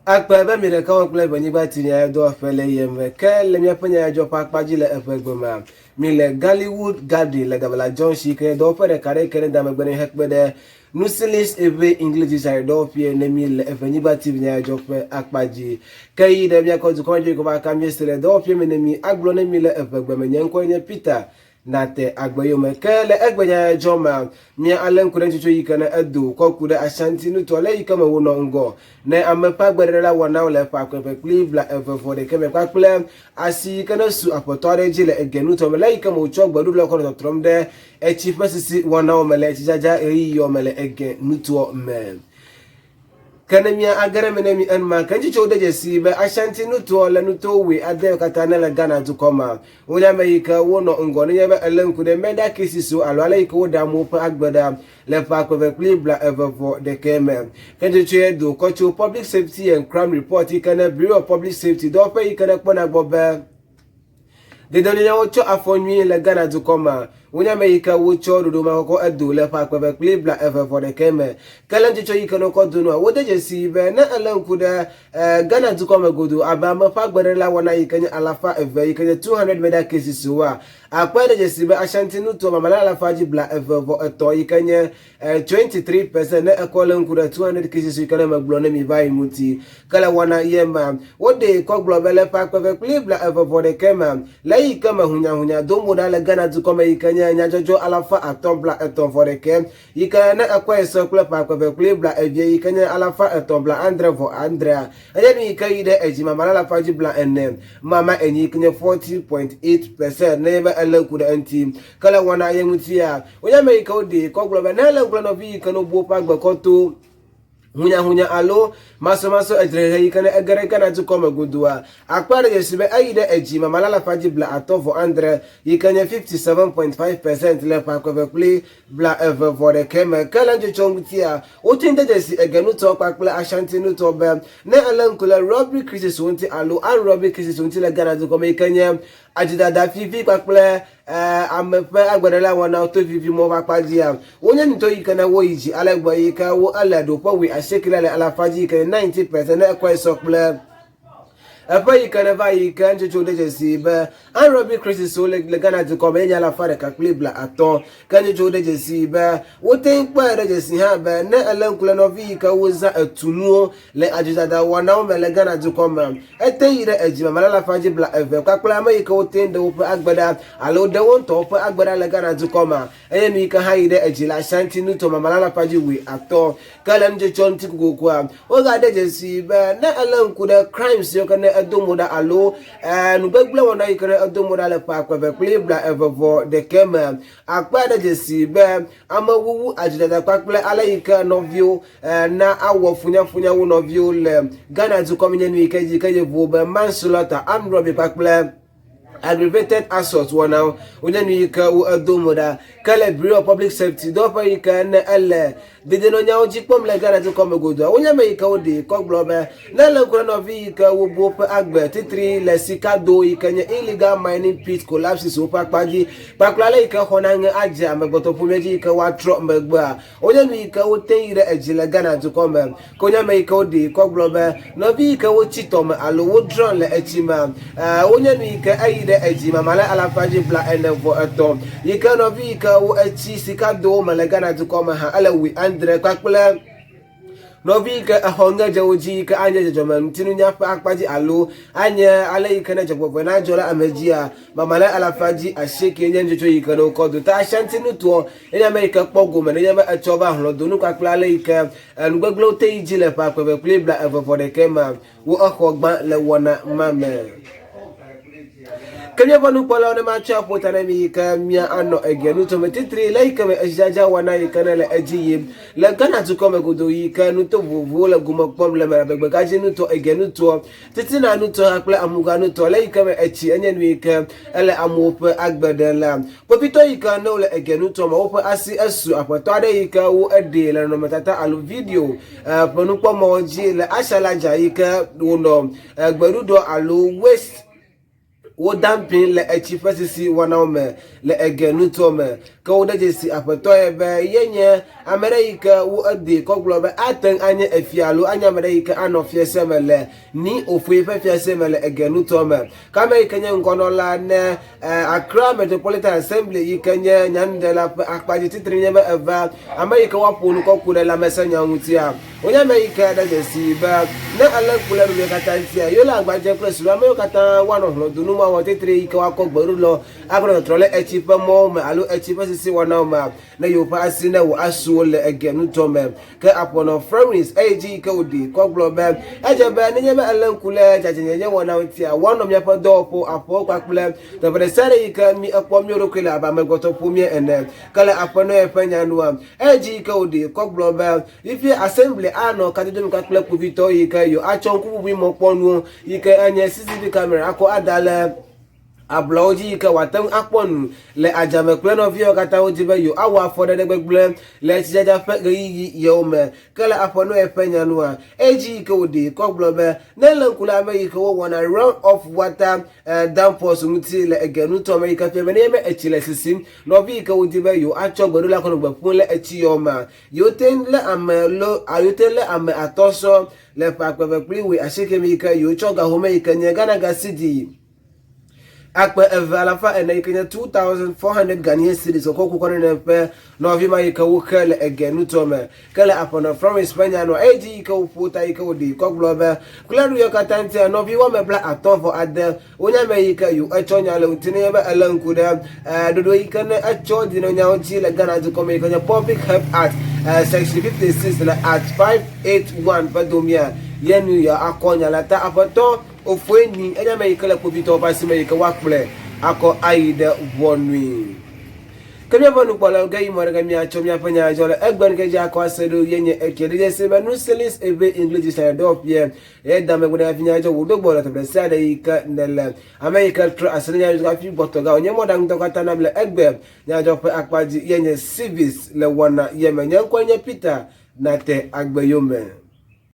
Akpe be mi ɖeka wɔ kple Eʋenyigba ti nyadzɔdzɔƒe le ye me ke le míaƒe nyadzɔdzɔ ƒe akpa dzi le Eʋegbe mea, mi le Gallywood Garden le Gabala Junction yi ke nye dɔwɔƒe ɖeka ɖe yi ke ne da megbe ne hekpe ɖe Nusilis Eʋe English Dictionary dɔwɔƒee ne mi le Eʋenyigba TV nyadzɔdzɔ ƒe akpa dzi. Ke yi ɖe míakɔ dukɔ me dzi yi ke va ka míese le dɔwɔƒee me ne mi agblɔ ne mi le Eʋegbe me. Nye ŋkɔe nye Peter nate agbe yome. Ke le egbe nyadzɔdzɔ mea, mía alé ŋku ɖe nutsotso yi ke ne edo kɔ ku ɖe Ashanti nutoa le yi ke me wonɔ ŋgɔ ne ame ƒe agbeɖeɖe la wɔ na wo le ƒe akpe eve kple bla eve vɔ ɖekɛ me kpakple asi yi ke ne su aƒetɔ aɖe dzi le ege nutoa me le yi ke me wotsɔ gbeɖuɖɔ kɔ nɔ tɔtrɔm ɖe etsi ƒe sisi wɔnawo me le etsidzadza ɣeyiɣiɔ me le ege nutoa me. Ke ne mía age ɖe eme ne mi enumake, ŋutsutsuwo de dzesii be Ashanti nutoa le nuto wui adewo katã ne le Ghana dukɔ mea. Wonye ame yi ke wonɔ ŋgɔ nenye be èlé ŋku ɖe murder cases wo alo ale yi ke woɖe amewo ƒe agbe ɖa le ƒe akpe eve kple bla eve vɔ ɖekɛ me. Ke ŋutsutsuɛ do kɔ tso Public Safety and Crime Report yi ke ne Bureau of Public Safety dɔwɔƒe yi ke ne kpɔna gbɔ be Dedɔnyenyawo tsɔ afɔ nyui le Ghana dukɔ mea, wonye ame yi ke wotsɔ ɖoɖo ma kɔkɔ edo le ƒe akpe eve kple bla eve vɔ ɖekɛ me. Ke le ŋutsɔtsɔ yi ke ne wokɔ do nua, wode dzesii be ne elé ŋku ɖe Ghana dukɔ me godoo abe ame ƒe agbeɖeɖe wɔna yi ke nye alafa eve yi ke nye 200 murder cases oa, akpɔe ɖe dzesi be Ashanti nutoa mamlɛ alafa dzi bla eve vɔ etɔ̃ yi ke nye 23 percent ne ekɔ lé ŋku ɖe 200 cases yi ke ne megblɔ ne mi va yi ŋuti. Ke le wɔna ye mea, woɖee kɔ gblɔ be le ƒe akpe eve kple bla eve vɔ ɖekɛ mea, le eyi ke me hunyahunya do mo ɖa le Ghana dukɔ me yi ke nye nyadzɔdzɔ alafa atɔ̃ bla etɔ̃ vɔ ɖekɛ yi ke ne ekɔe sɔ kple ƒe akpe eve kple bla evie yi ke nye alafa etɔ̃ bla adre vɔ adrea, enye nu yi ke yi ɖe edzi mamale alafa dzi bla ene mama enyi yi ke nye 40.8 percent nenye be elé ŋku ɖe eŋuti. Ke le wɔna ye ŋutia, wonye ame yi ke woɖee kɔ gblɔ be ne ele ŋku ɖe nɔvi yi ke no bu woƒe agbe kɔ to hunyahunya alo masɔmasɔ edzrehehe yi ke ne ege ɖe Ghana dukɔ me godoa, akpɔe ɖe dzesi be eyi ɖe edzi mamale alafa dzi bla atɔ̃ vɔ adre yi ke nye 57.5 percent le ƒe akpe eve kple bla eve vɔ ɖekɛ me. Ke le nutsotso ŋutia, wote ŋu de dzesi Ege nutoa kpakple Ashanti nutoa be ne ele ŋku le robbery cases ŋuti alo armed robbery cases ŋuti le Ghana dukɔ me yi ke nye adzidada vivi kpakple ame ƒe agbeɖela wɔnawo to vivi mɔ ƒe akpa dzia, wonye nutɔ yi ke ne woyi dzi ale gbɔ yi ke wo ele ɖoƒe wui asieke le alafa dzi yi ke 90 percent ne ekɔe sɔ kple eƒe yi ke ne va yi ke nutsotso de dzesi be armed crisis wo le Ghana dukɔ me nye alafa ɖeka kple bla atɔ̃. Ke nutsotso de dzesi be wote ŋu kpɔe ɖe dzesi hã be ne ele ŋku le nɔvi yi ke wozã etunuwo Le adzodada wɔnawo me le Ghana dukɔ me, ete yi ɖe edzi mamlɛ alafa dzi bla eve kpakple ame yi ke wote ŋu ɖe woƒe agbe ɖa alo ɖe wo ŋutɔwo ƒe agbe ɖa le Ghana dukɔ me. Eye nu yi ke hã yi ɖe edzi le Ashanti nuto mamlɛ alafa dzi wui atɔ. Ke le nutsotsoa ŋuti kokokoa, wogaɖe dzesii be ne elé ŋku ɖe crimes siwo ke ne edo mo ɖa alo nugbegblẽ wɔna yi ke ne edo mo ɖa le ƒe akpe eve kple bla eve vɔ ɖekɛ me, akpɔe ɖe dzesii be amewuwu, adzodada kpakple ale yi ke nɔviwo na awɔ funyafunya wo nɔviwo le Ghana dukɔ me nye nu yi ke dzi ke yevuwo be manslaughter, armed robbery kpakple aggravated assault wɔnawo wonye nu yi ke wo edo mo ɖa. Ke le Bureau of Public Safety dɔwɔƒe yi ke ne ele dedienɔnyawo dzi kpɔm le Ghana dukɔ me godoa, wonye ame yi ke woɖee kɔ gblɔ be ne ele ŋku na nɔvi yi ke wobu woƒe agbe titri le sikado yi ke nye illegal mining pit collapses woƒe akpa dzi kpakple ale yi ke xɔna ŋe adze amegbetɔƒomea dzi yi ke woatrɔ megbea, Wonye nu yi ke wote yi ɖe edzi le Ghana dukɔ me. Ke wonye ame yi ke woɖee kɔ gblɔ be nɔvi yi ke wotsi tɔ me alo wo drown le etsi mea, e, wonye nu yi ke eyi ɖe edzi mamale alafa dzi bla ene vɔ etɔ̃. Yi ke nɔvi yi ke wo etsi sika do wo me le Ghana dukɔ me hã ele wui andre kpakple nɔvi yi ke exɔ ŋe dze wo dzi yi ke anye dzɔdzɔme ŋutinunya ƒe akpa dzi alo anye ale yi ke ne dzɔgbevɔ̃e nadzɔ ɖe ame dzia, mamale alafa dzi asieke nye nutsotso yi ke ne wokɔ do ta Ashanti nutoɔ. Enye ame yi ke kpɔ gome nenye be etsɔ va hlɔ̃donu kpakple ale yi ke nugbegblẽwo te yi dzi le ƒe akpe eve kple bla eve vɔ ɖekɛ mea, wo exɔ gbã le wɔna ma me. Ke míaƒe nukpɔlawo ne matsɔe aƒo ta na mi yi ke mía anɔ egea nutome titri le yi ke me edzidzadza wɔna yi ke ne le edzi yim le Ghana dukɔ me godoo yi ke nuto vovovowo le gome kpɔm le me abe gbegadzi nutoa, egea nutoa, Titina nutoa kple amuga nutoa le yi ke me etsi enye nu yi ke ele amewo ƒe agbe ɖem la. Kpovitɔ yi ke ne wole ege nutoa me woƒe asi esu aƒetɔ aɖe yi ke wo eɖee le nɔnɔmetata alo video ƒe nukpɔmɔwo dzi le Ashalaja yi ke wonɔ gbeɖuɖɔ alo waste. Wodampin le etsi ƒe sisi wɔnawo me le Ege nutoa me. Ke wode dzesi aƒetɔ ye be yenye ame ɖe yi ke wo edoe kɔ gblɔ be ate ŋu anye efia alo anye ame ɖe yi ke anɔ fiase me le Ni Ofoe ƒe fiase me le Ege nutoa me. Ke ame yi ke nye ŋgɔnɔla ne Accra Metropolitan Assembly yi ke nye nyanuɖela ƒe akpa dzi titre nye be eva ame yi ke woaƒo nu kɔ ku ɖe lãmesẽnyawo ŋutia. Wonye ame yi ke ɖe dzesi be ne elé ŋku ɖe nuɖuɖu katã ŋutia, yewo le agba dzem kple susu be ame yiwo katã woanɔ hlɔ̃ do nu mawɔ titre yi ke woakɔ gbeɖuɖɔ akɔ nɔ tɔtrɔ le etsi ƒe mɔwo me alo etsi ƒe sisi wɔnawo mea, ne yewoƒe asi ne wò asu wo le ege ŋutɔ me. Ke aƒenɔ Florence eyi dzi yi ke wòɖi kɔ gblɔ be, Edze be nenye be elé ŋku ɖe dzadzɛnyenye wɔnawo ŋutia, woanɔ míaƒe dɔwɔƒewo, aƒewo kpakple teƒe ɖe sia ɖe yi ke mí ekpɔ míwo ɖokui le abe amegbetɔ ƒomea ene. Ke le aƒenɔ ye ƒe nya nua, eyi dzi yi ke wòɖi kɔ gblɔ be, Fifia assembly anɔ kadodo me kpakple kpovitɔwo yi ke yewo atsɔ ŋkuʋuʋui mɔkpɔnuwo yi ke enye CCTV camera akɔ ada le ablɔwo dzi yi ke wòate ŋu akpɔ nu le adzame kple nɔviawo katã wodi be yewoawɔ afɔɖeɖe gbegblẽ le tsidzadza ƒe ɣeyiɣi yewo me. Ke le aƒenɔ ye ƒe nya nua, edzi yi ke wòɖee kɔ gblɔ be, Ne èlé ŋku ɖe ame yi ke wowɔna run off water downpours ŋuti le ege nutoa me yi ke fia be nenye be etsi le sisim, nɔvi yi ke wodi be yewoatsɔ gbeɖula kɔ nɔ gbe ƒum le etsi yawo mea, yewote ŋu lé ame lo yewote ŋu lé ame atɔ sɔ le ƒe akpe eve kple wuiasieke me yi ke yewotsɔ ga home yi ke nye Ghana ga cedi 2400 yi ke nye 2400 Ghanaian cedis kɔkɔ ku kɔ nene ƒe nɔvi ma yi ke woxe le ege nutoa me. Ke le aƒenɔ Florence ƒe nya nua, eyi dzi yi ke woƒo ta yi ke woɖee kɔ gblɔ be, Kple nu yiwo katã ŋutia, nɔvi woame bla atɔ vɔ ade wonye ame yi ke yewo etsɔ nya le ŋuti nenye be elé ŋku ɖe ɖoɖo yi ke ne etsɔ dinɔnyawo dzi le Ghana dukɔ me yi ke nye Public Health Act Section 56 le Act 581 ƒe domea ye nu yewoakɔ nya la ta. Aƒetɔ Ofoenyi enye ame yi ke le kpovitɔwo ƒe asime yi ke woakplɔe akɔ ayi ɖe ʋɔnui. Ke míaƒe nukpɔlawo ge yi mɔ ɖe ke míatsɔ míaƒe nya dzɔ le egbe ŋke dzi akɔ ase ɖo ye nye eke ɖe dzesi be Nuselis Eve English Dictionary dɔwɔƒeɛ ye da megbe ɖe hafi nya dzɔ wò ɖo gbɔ le teƒe ɖe sia ɖe yi ke nèle. Ame yi ke trɔ asi ɖe nya dzɔ hafi gbɔtɔ ga wònye mɔɖaŋudɔ katã nam le egbe nyadzɔ ƒe akpa dzi ye nye Civis le wɔna ye me. Nye ŋkɔe nye Peter Nate Agbeyome.